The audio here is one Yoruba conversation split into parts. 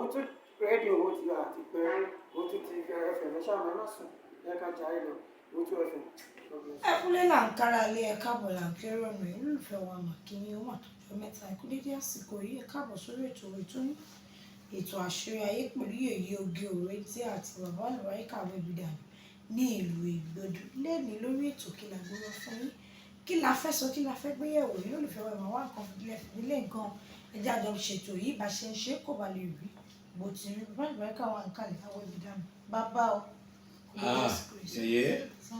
Owutu rédíò, ó ti àti pé Owutu TV FM. Ẹ ṣáà ẹ má sùn, ẹ ká jayé lọ. Owutu FM. God bless you. Ẹ kúlé là ń kára lé, ẹ káàbọ̀ là ń kérò ọ̀nà. Olólùfẹ́ wa mà kí ni ó mà tó jọ mẹ́ta. Ẹ kú dédé àsìkò yìí, ẹ káàbọ̀ sórí ètò ètò ní ètò Àṣírí Ayé pẹ̀lú Yèyé Oge Òréńtì àti Bàbá Àlùbáríkà Wẹ́bídà ní ìlú Ìgbòdú. Lẹ́ni lórí ètò, kí la gbé wá fún yín? Kí la fẹ́ sọ? Kí la fẹ́ gbé yẹ̀wò yìí? Olólùfẹ́ wa, ẹ̀ máa wá nǹkan fìdílé fìdílé nǹkan. Ẹ jẹ́ àjọ ṣètò yìí bá ṣe ń ṣe kó ba lè rí bó ti rí. Bàbá Àlùbáríkà wà ń kalẹ̀, Wẹ́bídà bàbá o. Kú dédé Ah, àsìkò yìí. Yèyé, Sá.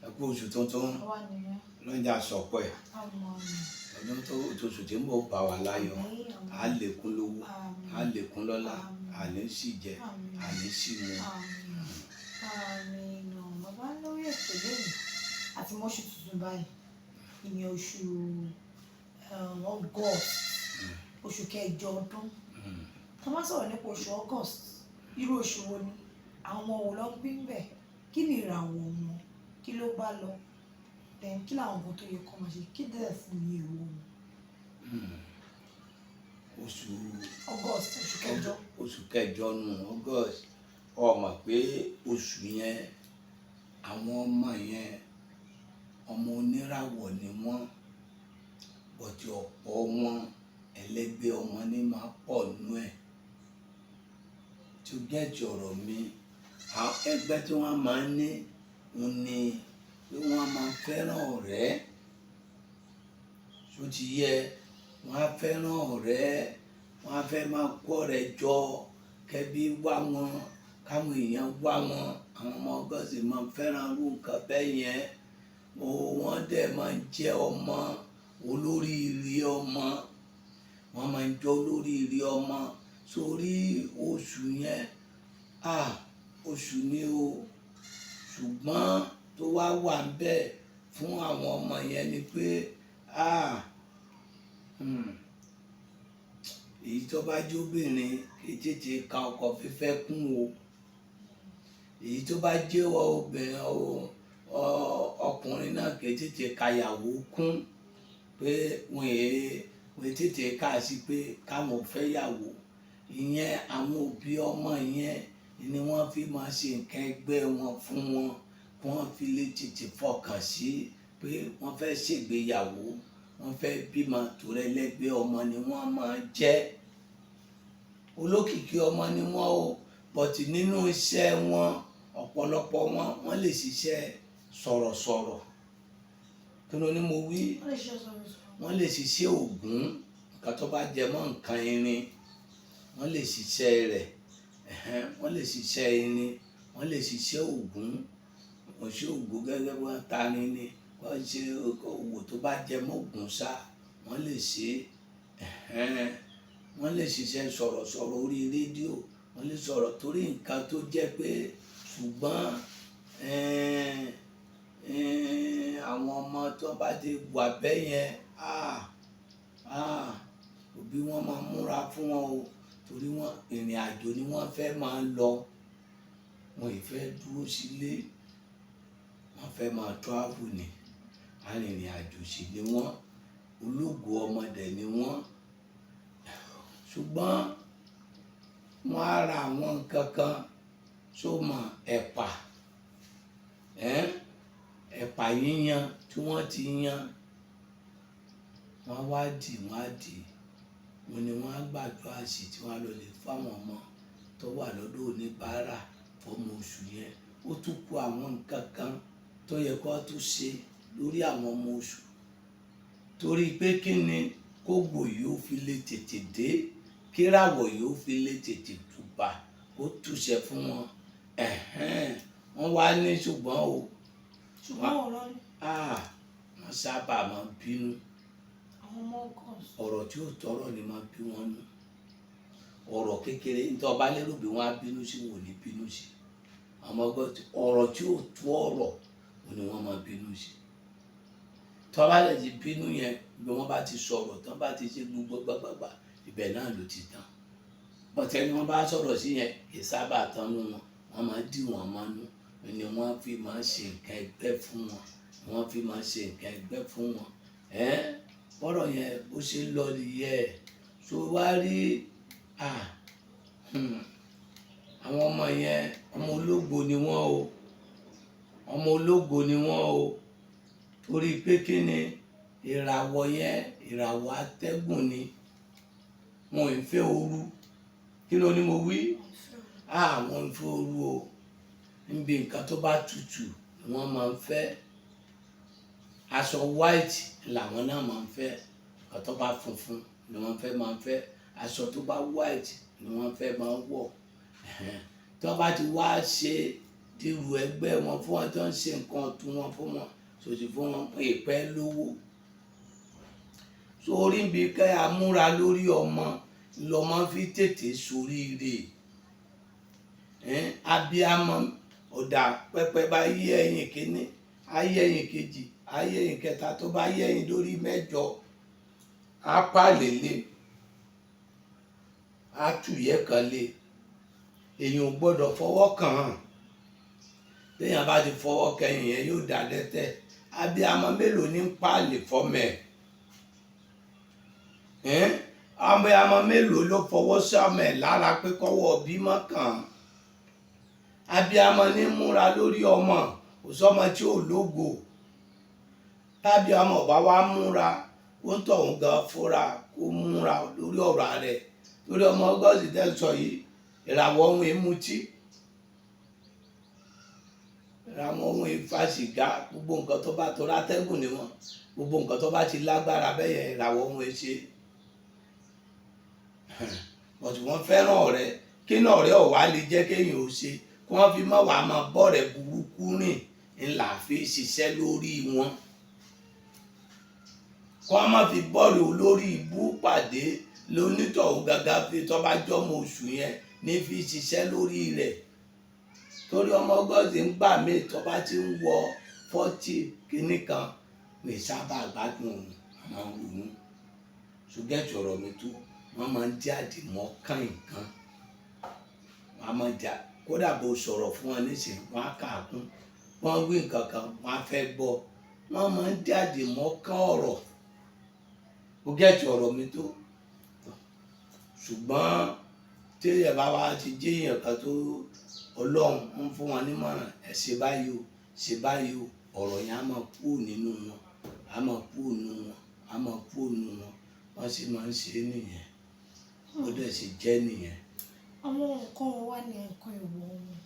ẹ kú oṣù tuntun. Àwa nìyẹn. Lọ́jà sọ̀pọ̀ ẹ̀. Àmọ́. Ọdún tó oṣù tí ń bọ̀ bá wa láyọ̀. Àmín, àmín. Á lékún lówó, Àmín. á lékún lọ́lá, Àmín. àní sì jẹ, Àmín. àní sì mu. Àmín, àmín. Bàbá, lórí ètò lónìí àti mọ́ṣú tuntun báyìí, ìyẹn oṣù August, oṣù kẹjọ ọdún. Tá a bá sọ̀rọ̀ nípa oṣù August, irú oṣù wo ni? Àwọn ọmọ wo ló ń bí ń bẹ̀? Kí ni ìràwọ̀ wọn? Kí ló bá lọ? Then kí làwọn nǹkan tó yẹ kó máa ṣe? Kí dẹ̀ sì ni èèwọ̀ wọn? Oṣù August, oṣù kẹjọ. Oṣù kẹjọ nù, August. Ọ mọ̀ pé oṣù yẹn, àwọn ọmọ yẹn, ọmọ oníràwọ̀ ni wọ́n, but ọ̀pọ̀ wọn, ẹlẹ́gbẹ́ ọmọ ní máa pọ̀ nú ẹ̀. Tí ó gẹ́jì ọ̀rọ̀ mi, àwọn ẹgbẹ́ tí wọ́n máa ń ní òun ni pé wọ́n máa fẹ́ràn ọ̀rẹ́. Tó ti yẹ, wọ́n á fẹ́ràn ọ̀rẹ́, wọ́n á fẹ́ máa kó ọ̀rẹ́ jọ, kẹ́bí wá wọn, káwọn èèyàn wá wọn. Àwọn ọmọ August máa fẹ́ràn irú nǹkan bẹ́ẹ̀ yẹn. Wọ́n dẹ̀ máa ń jẹ́ ọmọ olóríire ọmọ, wọ́n máa ń jẹ́ olóríire ọmọ sórí oṣù yẹn. Ah, oṣù ni o, ṣùgbọ́n tó wá wà ń bẹ̀ fún àwọn ọmọ yẹn ni pé, ah, èyí tó bá jóbìnrin kì í tètè ka ọkọ fífẹ́ kún o. Èyí tó bá jẹ́ obìnrin, ọkùnrin náà kì í tètè ka ìyàwó kún, pé wọ́n tètè kà sí pé káwọn fẹ́ yàwó. Ìyẹn àwọn òbí ọmọ yẹn ni wọ́n fi máa ṣe nǹkan ẹgbẹ́ wọn fún wọn, kí wọ́n fi lè tètè fọkàn sí pé wọ́n fẹ́ ṣègbéyàwó, wọ́n fẹ́ bímọ, torí ẹlẹ́gbẹ́ ọmọ ni wọ́n máa jẹ́. Olókìkí ọmọ ni wọ́n o, but nínú iṣẹ́ wọn, ọ̀pọ̀lọpọ̀ wọn, wọ́n lè ṣiṣẹ́ sọ̀rọ̀sọ̀rọ̀. Kí ló ní mo wí? Wọ́n lè ṣe sọ̀rọ̀sọ̀rọ̀. Wọ́n lè ṣiṣẹ́ ògún, nǹkan tó bá jẹ mọ́ nǹkan irin, wọ́n lè ṣiṣẹ́ rẹ̀. Ẹ̀hẹ́n, wọ́n lè ṣiṣẹ́ irin, wọ́n lè ṣiṣẹ́ ògún, wọ́n ṣe ògún gẹ́gẹ́ bí wọ́n ta ni ni wọ́n ṣe òwò tó bá jẹ mọ́ ògún ṣá, wọ́n lè ṣe. Ẹ̀hẹ́n, wọ́n lè ṣiṣẹ́ sọ̀rọ̀sọ̀rọ̀ orí rédíò, wọ́n lè sọ̀rọ̀ torí nǹkan tó jẹ́ pé, ṣùgbọ́n àwọn ọmọ tó bá ti wà bẹ́ẹ̀ yẹn, ah ah, òbí wọn máa múra fún wọn o, torí wọn, ìrìn àjò ni wọ́n fẹ́ máa lọ. Wọn ì fẹ́ dúró sílé, wọ́n fẹ́ máa travel ni. Arìnrìn àjò sì ni wọ́n, ológo ọmọdé ni wọ́n. Ṣùgbọ́n wọ́n á ra àwọn nǹkan kan tó mọ̀ ẹ̀pà, ẹ̀pà yíyan tí wọ́n ti yan, wọ́n wá dì, wọ́n á dì, wọ́n ní wọ́n á gbàdúrà sí, tí wọ́n á lọ lè fáwọn ọmọ tó wà lọ́dọ̀ oníbàárà fọmọ oṣù yẹn. Ó tún kù àwọn nǹkan kan tó yẹ kó tún ṣe lórí àwọn ọmọ oṣù, torí pé kí ni kógbò yìí ó fi lè tètè dé, kíràwọ̀ yìí ó fi lè tètè tùbà, kó túṣẹ fún wọn. Ẹ̀hẹ́n, wọ́n wá ní ṣùgbọ́n o. Ṣùgbọ́n ọ̀rọ̀ ni. Ah, wọ́n sábà máa ń bínú. Àwọn ọmọ August. Ọ̀rọ̀ tí ó tọrọ ni máa bí wọn nú. Ọ̀rọ̀ kékeré nítorí ọba lérò bí wọ́n á bínú sí, wọn ò ní bínú sí. Àwọn August, ọ̀rọ̀ tí ó tó ọ̀rọ̀ òun ni wọ́n máa bínú sí. Tí wọ́n bá lè ti bínú yẹn, bí wọ́n bá ti sọ̀rọ̀, tí wọ́n bá ti ṣe gbogbo gbàgbàgbà, ibẹ̀ náà ló ti tán. Bọ̀tẹ́ ni wọ́n bá sọ̀rọ̀ sí yẹn, kì í sábà tán nú wọn, wọ́n máa dì wọ́n mọ́nú ni. Wọ́n fi máa ṣe nǹkan ẹgbẹ́ fún wọn, wọ́n fi máa ṣe nǹkan ẹgbẹ́ fún wọn. Ẹ́ bọ́rọ̀ yẹn bó ṣe ń lọ nìyẹn. So wá rí, ah, Hmm. Àwọn ọmọ yẹn, ọmọ ológo ni wọ́n o, ọmọ ológo ni wọ́n o. Torí pé kí ni? Ìràwọ̀ yẹn, ìràwọ̀ atẹ́gùn ni. Wọn ò fẹ́ ooru. Kí ló ní mo wí? Àwọn ń fẹ́ ooru o. Níbi nǹkan tó bá tutù ni wọ́n máa ń fẹ́. Aṣọ white làwọn náà máa ń fẹ́. Nǹkan tó bá funfun ni wọ́n fẹ́ máa ń fẹ́. Aṣọ tó bá white ni wọ́n fẹ́ máa ń wọ̀. Tí wọ́n bá ti wá ṣe dírú ẹgbẹ́ wọn fún wọn, tó ń ṣe nǹkan ọ̀tún wọn fún wọn, sòsì fún wọn, ìpẹ́ lówó. Sórí bí kẹ́ amúra lórí ọmọ lọmọ fi tètè soríire. Abiyamọ ọ̀dà pẹpẹ bá yí ẹ̀yìn kínní, á yí ẹ̀yìn kejì, á yí ẹ̀yìn kẹta, tó bá yí ẹ̀yìn lórí mẹ́jọ, á pàlélé, á tùyẹ́ kan lé. Èèyàn ò gbọ́dọ̀ fọwọ́ kàn án. Téèyàn bá ti fọwọ́ kẹyìn yẹn, yóò dá lẹ́tẹ̀. Abiyamọ mélòó ní ń pàlè fọmọ ẹ̀? Abiyamọ mélòó ló fọwọ́ sọmọ ẹ̀ lára pé kọ́wọ́ bímọ kàn án? Abiyamọ ní múra lórí ọmọ, kò sọmọ tí ò lógo. Tábíamọ ọba wa múra, kó ń tọ̀hún gan fúnra kó múra lórí ọ̀rọ̀ rẹ̀. Torí ọmọ August tẹ́ sọ yìí, ìràwọ̀ ohun èmutí, ìràwọ̀ ohun ìfa sìgá, gbogbo nǹkan tó bá tó látẹ́gùn ni wọn, gbogbo nǹkan tó bá ti lágbára bẹ́yẹn, ìràwọ̀ ohun èṣe. But wọ́n fẹ́ràn ọ̀rẹ́. Kí náà ọ̀rẹ́ ọ̀wá lè jẹ́ kéèyàn ò ṣe kí wọ́n fi má wàá máa bọ́ọ̀rẹ́ burúkú rìn ńlá fi ṣiṣẹ́ lórí wọn, kí wọ́n má fi bọ́ọ̀rẹ́ olórí ibú pàdé lónítọ̀hún gàgà fi tó bá jọ́mọ oṣù yẹn ní fi ṣiṣẹ́ lórí rẹ̀. Torí ọmọ August ń gbà mí, tó bá ti ń wọ 40 kìíní kan, mi sábà gbádùn òun, àwọn òun ṣùgbọ́n ọ̀rọ̀ mi tó wọ́n máa ń jáde mọ́ kàn nǹkan, wọ́n á máa jà. Kódà bó sọ̀rọ̀ fún wọn nísìnyí, wọ́n á kà á kún. Wọ́n wí nǹkan kan, wọ́n á fẹ́ gbọ́. Wọ́n máa ń jáde mọ́ kàn ọ̀rọ̀. Ó gẹ̀ẹ́tì ọ̀rọ̀ mi tó. Ṣùgbọ́n tí èèyàn bá wá ti jẹ́ èèyàn kan tó Ọlọ́run ń fún wọn nímọ̀ràn, ẹ ṣe báyìí o, ṣe báyìí o, ọ̀rọ̀ yẹn á máa kúrò nínú wọn, á máa kúrò nínú wọn, á máa kúrò nínú wọn. Wọ́n sì máa ń ṣe é nìyẹn. Ó dẹ̀ sì jẹ́ nìyẹn. Àwọn nǹkan wo wá ní nǹkan ìwọ̀ wọn?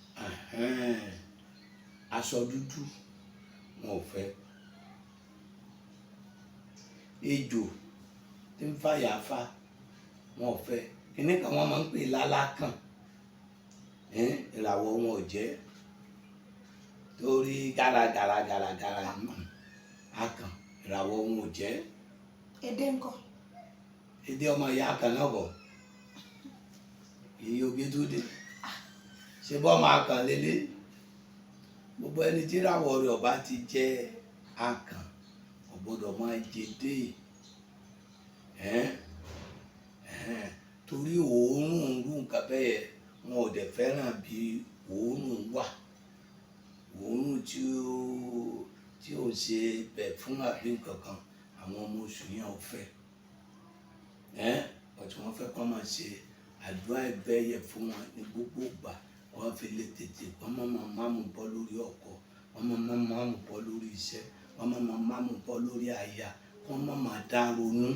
Aṣọ dúdú wọn ò fẹ́. Ejò tí ń fàyà fà wọn ò fẹ́. Kíní kan wọ́n máa ń pè lálákàn. Ìràwọ̀ wọn ò jẹ́. Torí gàrà gàrà gàrà gàrà akàn, ìràwọ̀ wọn ò jẹ́. Edé ńkọ́? Edé ọmọ ìyá akàn náà bọ̀. Èyí oge tó dé. Ṣé bọ́ máa kàn lélẹ̀? Gbogbo ẹni tí ìràwọ̀ rẹ̀ ọba ti jẹ́ akàn, kò gbọdọ̀ máa jẹ dé. Torí òórùn irú nǹkan bẹ́ẹ̀ yẹn, wọn ò dẹ̀ fẹ́ràn bí òórùn wà. Òórùn tí ó ṣe bẹ̀ fún àbí nǹkan kan, àwọn ọmọ oṣù yẹn ò fẹ́. But wọ́n fẹ́ kí wọ́n máa ṣe àdúrà ìbẹ́yẹ fún wọn ní gbogbo ìgbà. Wọ́n fi lè tètè, wọ́n máa máa máa mú bọ́ lórí ọkọ, wọ́n máa máa máa mú bọ́ lórí iṣẹ́, wọ́n máa máa máa mú bọ́ lórí aya, wọ́n máa máa dá ronú.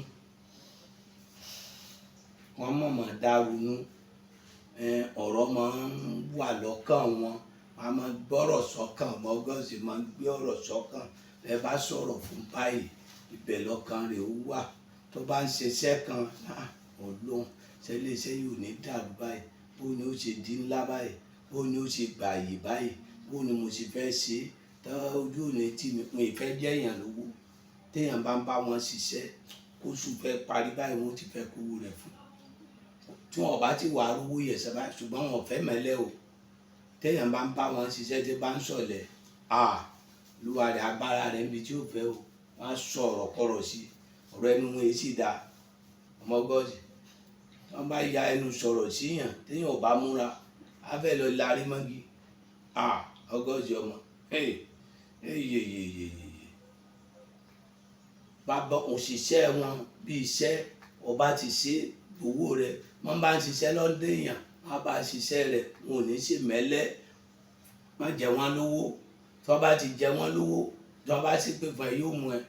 Wọ́n máa máa dá ronú. Ọ̀rọ̀ máa ń wà lọ́kàn wọn. Wọ́n á máa gbọ́rọ̀ sọ́kàn. Ọmọ August máa ń gbé ọ̀rọ̀ sọ́kàn. Ẹ bá sọ̀rọ̀ fún báyìí, ibẹ̀ lọ́kàn rẹ̀ ó wà. Tó bá ń ṣe iṣẹ́ kan, Ọlọ́run, ṣé ilé iṣẹ́ yìí ò ní dàrú báyìí? Bó ni ó ṣe di ńlá báyìí? Bó ni ó ṣe gbààyè báyìí? Bó ni mo ṣe fẹ́ ṣe? Tọ́ ojú ò ní tì mí, mi ò fẹ́ jẹ́ èèyàn lówó. Tí èèyàn bá ń bá wọn ṣiṣẹ́, kóṣù fẹ́ parí báyìí, wọ́n ti fẹ́ kówó rẹ̀ fún. Tí wọ́n ò bá ti wà rówó yẹn sábà, ṣùgbọ́n wọn ò fẹ́ mẹ́lẹ́ o. Tí èèyàn bá ń bá wọn ṣiṣẹ́ tí bá ń sọ̀lẹ̀, Olúwa rẹ̀, agbára rẹ̀ níbi tí ó fẹ́ o. Wọ́n á sọ ọ̀rọ̀ kọ̀rọ̀ sí i. Ọ̀rọ̀ ẹnu wọn èyí sì dá. Ọmọ August, tí wọ́n bá ya ẹnu sọ̀rọ̀ sí èèyàn, tí èèyàn ò bá múra, á fẹ́ lọ larí mọ́gi. August ọmọ, hey, hey, ye, ye, ye, ye, ye. Bàbá òṣìṣẹ́ wọn bí iṣẹ́ ọba ti ṣe owó rẹ̀, wọ́n bá ń ṣiṣẹ́ lọ́dọ̀ èèyàn, Wọ́n á bá a ṣiṣẹ́ rẹ̀, wọn ò ní ṣe mẹ́lẹ́. Má jẹ wọ́n lówó. Tí wọ́n bá ti jẹ wọ́n lówó, tí wọ́n bá sì pè fún ẹ, yóò mú ẹ,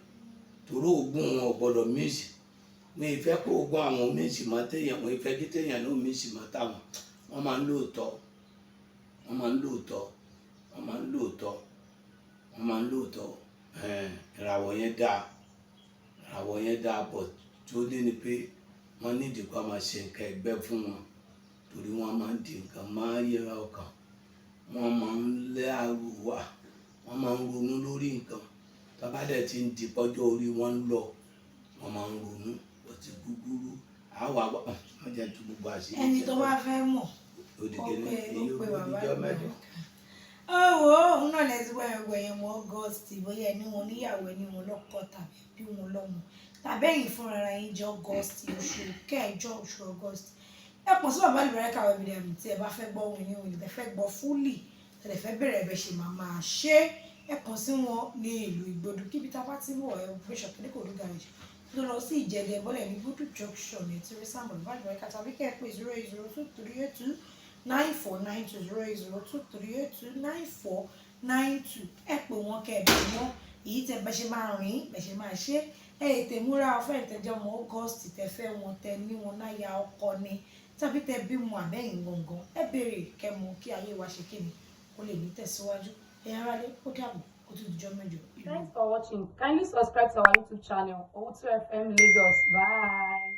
torí oògùn wọn ò gbọ́dọ̀ miss. Wọn ì fẹ́ kó oògùn àwọn miss mọ́ téèyàn, wọn ì fẹ́ kí téèyàn ló miss mọ́ táwọn. Wọ́n máa ń lóòótọ́, wọ́n máa ń lóòótọ́, wọ́n máa ń lóòótọ́, wọ́n máa ń lóòótọ́. Ìràwọ̀ yẹn dáa, ìràwọ̀ yẹn dáa pọ̀. Tó lé ni pé wọ́n nídìí kó máa ṣe nǹkan ẹgbẹ́ fún wọn, torí wọ́n máa ń di nǹkan máa ń yẹra ọkàn, wọ́n máa ń lé àrùwà, wọ́n máa ń ronú lórí nǹkan. Tọ́ba dẹ̀ ti ń di pọ́jọ́ orí wọn ń lọ, wọ́n máa ń ronú ọtí gúgúrú àwa wọ́n jẹ́ tu gbogbo àṣírí. Ẹni tó bá fẹ́ mọ̀ ó òdìgẹ́lẹ́ pé ó èyí pé ó bàbá dijọ́ mẹ́jọ. Ó wo òun náà lẹ́sìn wọ́n ẹgbẹ́ yẹn mọ́ August, bóyá ẹni wọn níyàwó, ẹni wọn lọ́kọ, tàbí bí wọn lọ́mọ, tàbí ẹ̀yin fúnra yín jẹ́ August, oṣù kẹjọ, oṣù August. Ẹ pọ̀ sí Bàbá Àlùbáríkà Webinar tí ẹ bá fẹ́ gbọ́ ohun ìní òun, tẹ fẹ́ gbọ́ fully, tẹ fẹ́ bẹ̀rẹ̀ bẹ̀ ṣe máa máa ṣe, ẹ kàn sí wọn ní ìlú Ìgbòdù. Kíbi tá a bá ti ń bọ̀, ẹ gbé ṣọ̀kẹ́lẹ́ kò garage tó lọ sí Ìjẹ̀dẹ̀ bọ́lẹ̀ ní Gbódù Junction ní tí rí sáàmù Bàbá Àlùbáríkà, tàbí kẹ́ ẹ pé 08023829492, 08023829492. Ẹ pè wọ́n kẹ́ ẹ bẹ̀ wọ́n èyí tẹ bẹ ṣe máa rìn, bẹ ṣe máa ṣe. Ẹ ètè múra ọfẹ ìtẹjọ ọmọ August, tẹ fẹ́ wọn, tẹ ní wọn náyà ọkọ ni, tàbí tẹ bímọ àbẹ́yìn gangan, ẹ béèrè kẹmọ kí ayé wa ṣe kíni kó lè ní tẹ̀síwájú. Ẹ̀yin aráalé, ó dàbọ̀, ó tún dijọ́ mẹ́jọ ìlú. Thanks for watching. Kindly subscribe to our YouTube channel, Owutu FM Lagos. Bye.